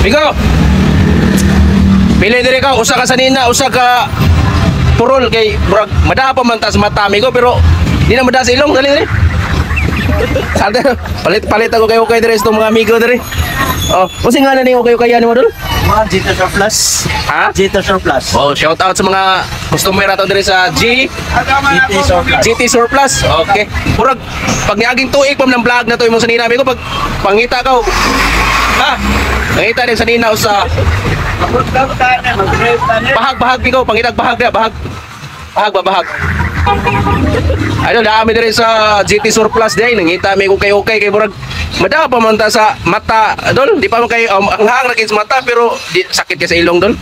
Migo. Pili diri ka, usa ka sanina, usa ka purol kay murag madaha pa man ta sa mata, amigo, pero di na madaha sa ilong. Dali diri. Ate, palit palit ako kayo kay diri sa itong mga amigo diri. Oh, unsa nga na nimo kayo kaya ni mo dol? Mga Gita Surplus. Ha? Gita Surplus. Oh, shout out sa mga customer ato diri sa G GT Surplus. GT Surplus. Okay. Murag pag niaging tuig pa man ng vlog na to imong sanina, amigo, pag pangita ka. Oh. Ha? Pangita din sanina usa. Bahag bahag bigo, pangitag bahag dia, bahag. Bahag ba bahag. Ano na kami diri sa GT Surplus day, nangita mi ko kay okay kay murag mada pa man ta sa mata dol, di pa man kay ang hang ra kay sa mata pero di, sakit kay sa ilong dol.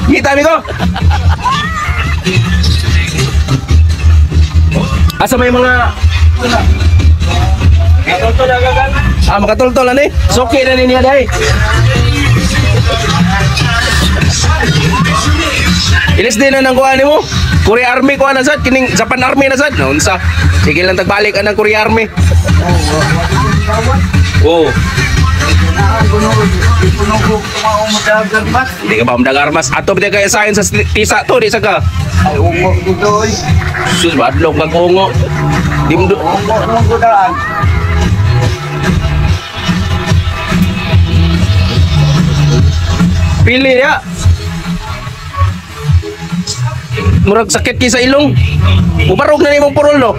Ngita mi ko. Asa may mga Ah, makatultol ani. Suki na ni niya day. Ilis din na ng kuha nimo. Korea Army kuha na sad kining Japan Army na sad. Naunsa? Sige lang tagbalik anang Korea Army. Oh, di ka ba madagarmas? Ato ba kay science sa tisa to di sa ka. Ay, ungo dito oy. Sus, badlong kag ungo. Di mo Ungo nung gudaan. Pili ya. Murag sakit kay sa ilong. Mubarog na nimong purol no.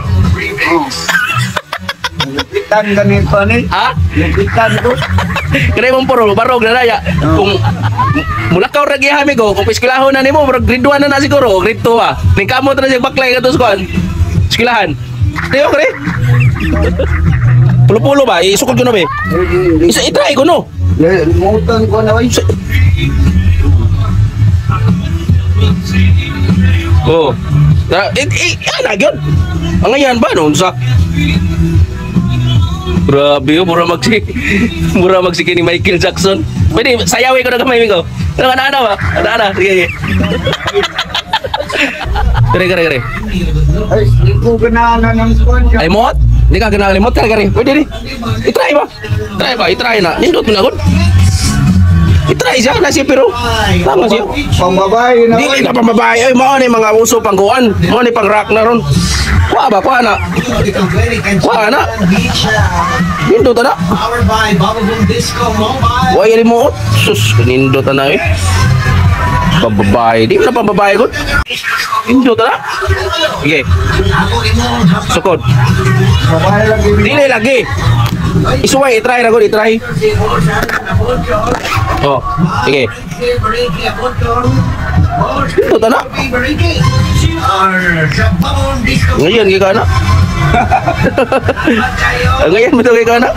Lupitan ganito ni. Ha? Lupitan ko. Kaya mong purol, mubarog na na ya. Kung mulakaw ra gyud amigo, kung eskwelahon na nimo, murag grade 1 na na siguro, o grade 2 ah. Ning kamot na siya baklay kadto sa kuan. Eskwelahan. Tiyo kare. Pulo-pulo ba? Isukod ko na ba? Isa itry ko no. Limutan ko na oy. Oh. Na, eh, eh, ana gyud. Ang ngayon ba noon sa Grabe oh, mura magsi mura magsige ni Michael Jackson. Pwede sayawin ko na kamay ko. Ano ana ana ba? Ana ana. Sige. Sige. Kare kare kare. Ay, di ko ganahan ng kuan. Ay mot? Hindi ka ganahan limot kare kare. Pwede ni. I-try ba? Try ba? I-try na. Nindot mo na gud. I-try siya na siya pero tama siya. Pambabae na Dili na pambabae. Ay, mao ni mga uso pang kuan. Mao ni pang rock na ron. Kuha ba? Kuha na. Kuha na. Nindot na. Powered by Bubblegum Disco Mobile. Huwag limuot. Sus, nindot na eh. Pambabae. Di mo na pambabae ko. Nindot na. Sige. Sukod. Babae lagi. Dili lagi. Isuway, itry na ko, itry. Oh, sige. Nindot na. Ngayon, kay ka na. Ngayon, mo kay ka na.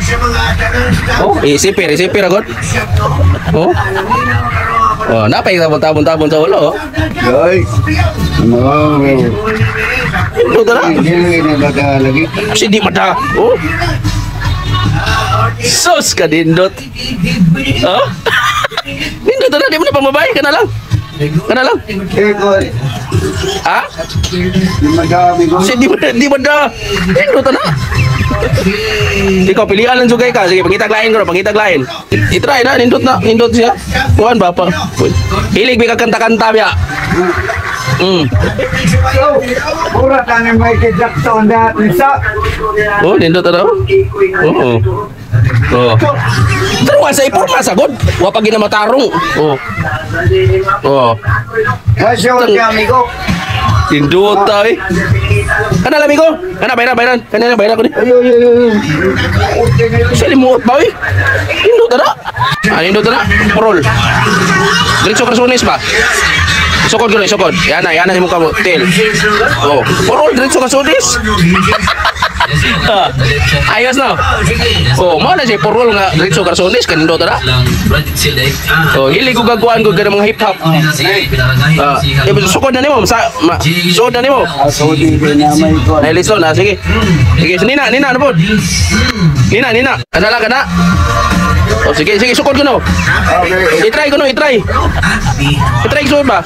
Oh, isipir, isipir agad. Oh. Oh, napay tabon-tabon-tabon sa ulo. Oh. Ay. No. Nindot na. Hindi na lagi. Kasi di mata. Oh. Sus ka nindot. Oh? Nindot na, di mo na pambabae ka na lang. Ka na lang. Eh, ko. Ha? Di madami ko. Kasi di mo na. Nindot na. Ikaw, pilihan lang sugay ka. Sige, pangitag lain ko na, pangitag lain. I-try na, nindot na, nindot siya. Kuhan ba pa? Hilig may kakanta-kanta biya. Mura ta ni Michael Jackson na isa. Oh, nindot na daw. Oo. Oh. Pero sa ipurma sagod. Wa pa ginamatarong. Oh. Oh. Kasi wala amigo. Nindot ta eh. Kana lang amigo. Kana bayran bayran. Kana bayran ko ni. Ay, ay, ay, ay. Sa limuot ba eh? Nindot na. Ah, nindot na. Parol. Diretso karsones ba? Sukod ko na, sukod. Yan na imong kamo. Til. Oh, parol diretso karsones. Ah, ayos na. Oh, mo na siya parol nga diretso karsones kanindot na. Oh, hili ko gagawin ko ganang mga hip hop. Ah, eh, sukod na nimo sa ma, sukod na nimo. Aso di na may ko. Nailiso na, sige. Sige, nina, nina, ano po? Nina, nina. Kana lang, kana. Oh, sige, sige, sukod ko no. Okay. I-try ko no, i-try. I-try ko ba?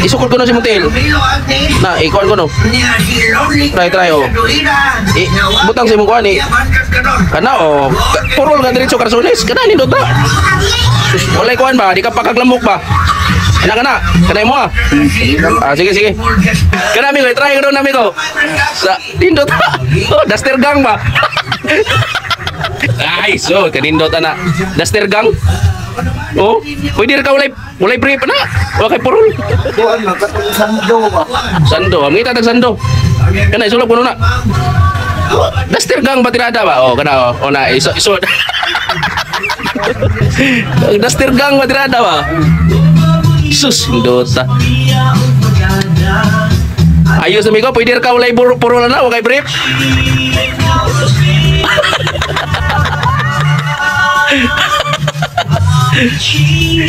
Isukod ko no si Montel. Na, ikuan ko no. Try, try, oh. I, butang si mong kuan, eh. Kana oh, purol ka diretso Carsones. Kana nindot na. Sus, walay kuan ba? Di ka pakaglamok ba? Kana kana. Kana mo ah. Ah, sige sige. Kana amigo, try ko doon amigo. Sa nindot na. Oh, duster gang ba? Ay, so kanindot ana. Duster gang. Oh, pwede ra ka walay walay brief na. Wa kay purol. Kuan man katong sando ba. Sando, ang ngita tag sando. Kana isulog kuno na. Duster gang ba tirada ba? Oh, kana oh, oh na iso iso. Ang duster gang ba tirada ba? Sus, indota. Ayos amigo, pwede ra ka walay puro na wa kay brief.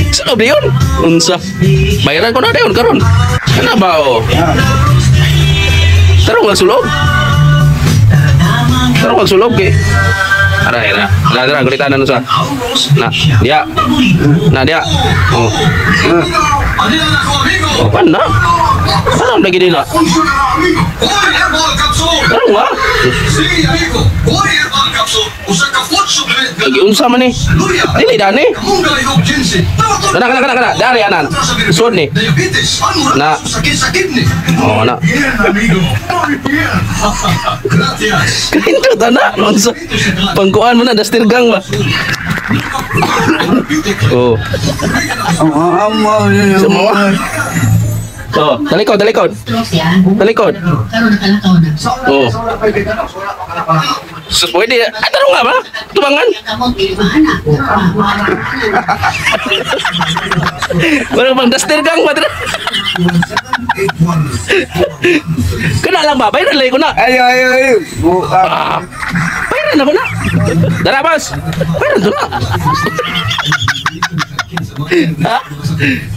Sa loob yun? Unsa? Bayaran ko na dayon karon. Kana ba oh? Tarong ang sulog. Tarong ang sulog kay. Ara era. Ara ara gulitan na sa. Na, dia. Na dia. Oh. Oh, pan na. Ano lagi din na? Tarong ba? Lagi unsa man ni? Dili dani. Kana kana kana kana. Dari anan. Sud ni. Na. Oh, na. Kanindot ana. Unsa? Pangkuan mo na duster gang ba? Oh. Amo Sa mga. Oh, talikod, talikod. Talikod. Oh. Sus, pwede. Ah, tarong nga ba? Tubangan. Wala bang duster gang ba? Kana lang ba? Bayaran lang ko na. Ayo ayo ayo. Buka. Ah, bayaran ako na. Dara, boss. Bayaran to na. Ha?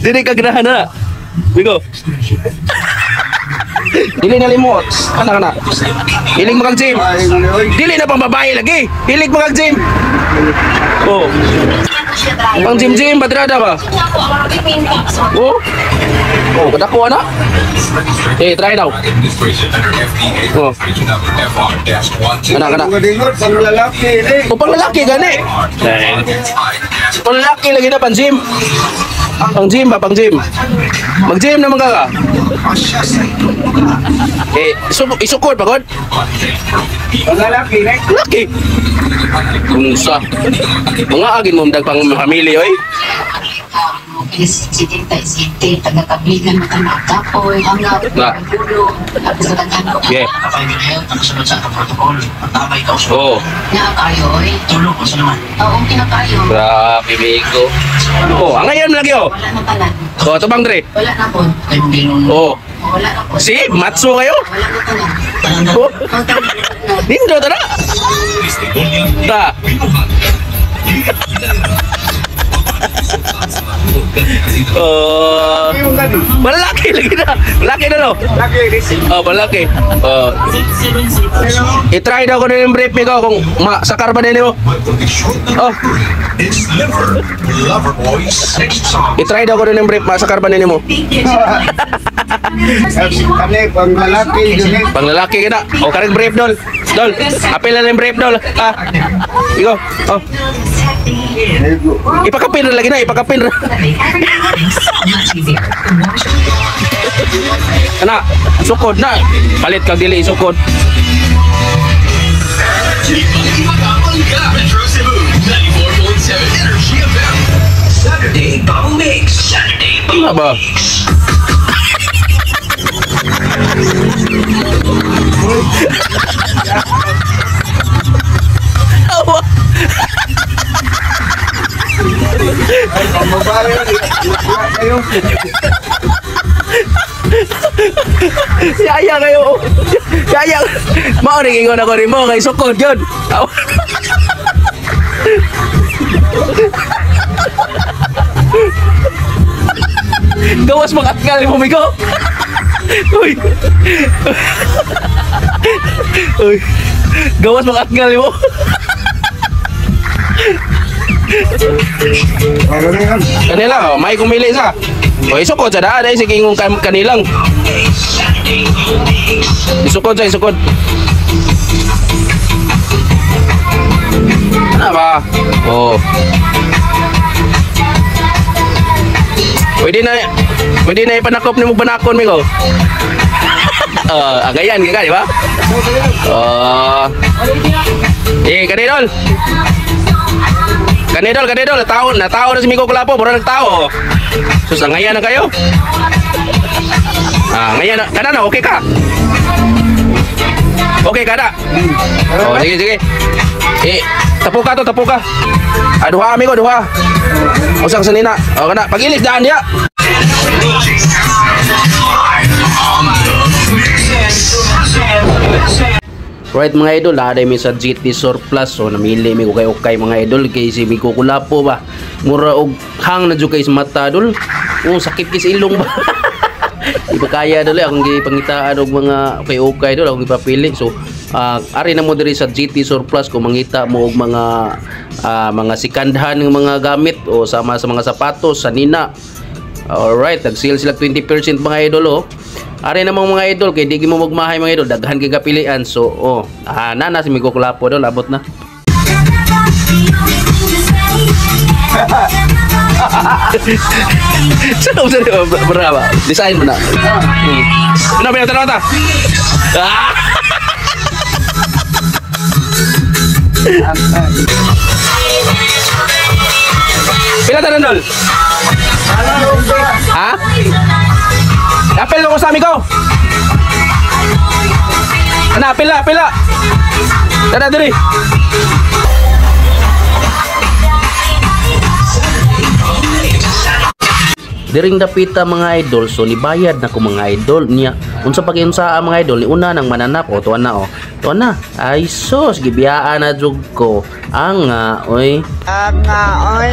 Dili ka ganahan na. Bigo. Dili na limot. Kana kana. Hilig mo kag gym. Ay, oy. Dili na pang babae lagi. Hilig mo kag gym. Oh. Pang gym gym batrada ba? Oh. Oh, kadako ana. Eh, try daw. Oh. Kana kana. Mga dingot pang lalaki ni. O pang lalaki gani. Pang lalaki lagi na pang gym. Pang gym ba, pang gym. Mag-gym naman ka ka. Eh, isukod pa god. Pang lalaki ni. Laki. Unsa. Mga agin mo dag pang family oy. Na. Yeah. Oh. Grabe migo. Oh, ang ngayon lagi oh. Oh, tubang dre. Oh. Si, matso kayo. Oh. Nindo tara. Ta. Oh, malaki lagi na. Malaki na no. Laki ni. Oh, malaki. Oh. I-try daw ko na yung brief ko kung masakar ba din mo. Oh. I-try daw ko na yung brief, masakar ba din mo. Kani pang lalaki jud ni. Pang lalaki ka na. O, karing brief dol. Dol, apil na yung brief dol. Ah. Ikaw. Oh. Ipakapin na lagi na, ipakapin ra. Ana, sukod na. Palit kag dili isukod. Saturday Bubble Mix. Saturday Ano ba? Awa. Pang babae kayo. Yaya kayo. Yaya. Mao ning ingon ako nimo kay sukod yun. Awa. Gawas mga atngal mo migo. Uy. Uy. Gawas mga atngal mo. Ano ni yan? Kanila, oh, may kumili sa. O isukod sa daan, ay sige ingong kanilang. Isukod sa isukod. Oh. Pwede na pwede na ipanakop nimo banakon, migo. Agayan ka, di ba? Oh. Eh, kanidol. Kanidol, kanidol, tao, natao na si Miko Kulapo, mura nagtao. Sus, angayan na kayo. Ah, ngayon na, kana na, okay ka? Okay ka na? Oh, sige, sige. Eh, tapo ka to, tapo ka. Ah, duha, amigo, duha. Usang sanina. Oh, kana, pag-ilis daan diya. Right mga idol, naaday mi sa GT Surplus. So namili mi ko kay okay mga idol kay si Miko Kulapo ba. Mura og hang na jud kay sa mata dol. Oh, sakit kay sa ilong ba. Di ba kaya dol eh, akong gipangitaan og mga okay okay dol akong gipapili. So ari na mo diri sa GT Surplus kung mangita mo og mga mga sikandhan ng mga gamit o sama sa mga sapatos, sanina. Alright, nag-sale sila 20% mga idol oh. Ari namang mga idol kay di mo magmahay mga idol, daghan kay kapilian. So oh, na si Miko Kulapo dol, abot na. Saan sa berapa? Design mo na. Ano ba ta? Ah! Pila tanan dol? Ha? Apel ko sa amigo. Ana, pila, pila. Dada diri. Diring dapita mga idol, so nibayad na ko mga idol niya. Unsa pag unsa mga idol, ni una nang mananap o tuwa na o. Tuwa na. Ay sus, gibiyaan na jud ko. Ang nga oy. Ang nga, oy.